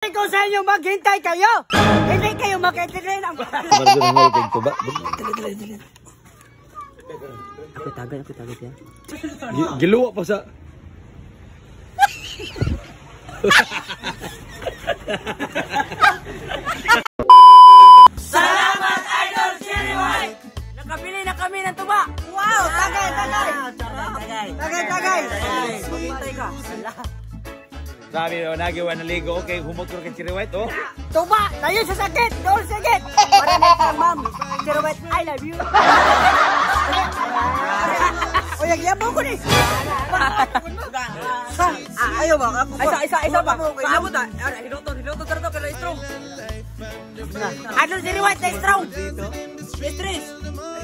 Ko sa inyo, maghintay kayo! Hindi kayo makaintindi ng Margo ng hall kay tuba. Ako tagay siya. Giluwa pa sa Salamat, Idol Cherry White! Nakabili na kami ng tuba! Wow! Tagay, tagay! Tagay, tagay! Tagay! Maghintay ka. Sabi na nagiwa na ligo, okay, humot ko kay Cherry White, oh. Tuba! Tayo sa sakit! Doon sakit! Para na ikaw, ma'am. Cherry White, I love you. Oy, nagyabong ko ni. Ayaw ba? Ako Isa, isa, isa pa. Paabot ah. Hiluto, hiluto, tara to, kaya strong. Idol Cherry White, na strong! Stress.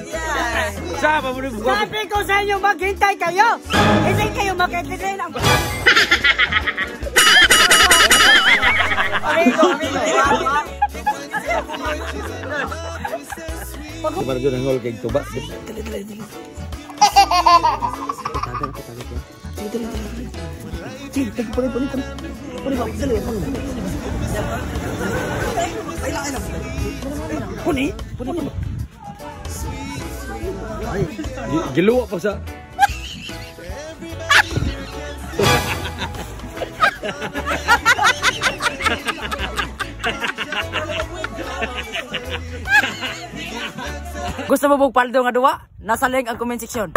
Yeah. Sama mo rin. Sabi ko sa inyo, maghintay kayo! Hindi kayo makaintindi ng Amigo, amigo. Margo ng hall kay tuba. Giluwa pa sa Gusto mo bug paldo nga duwa? Nasa link ang comment section.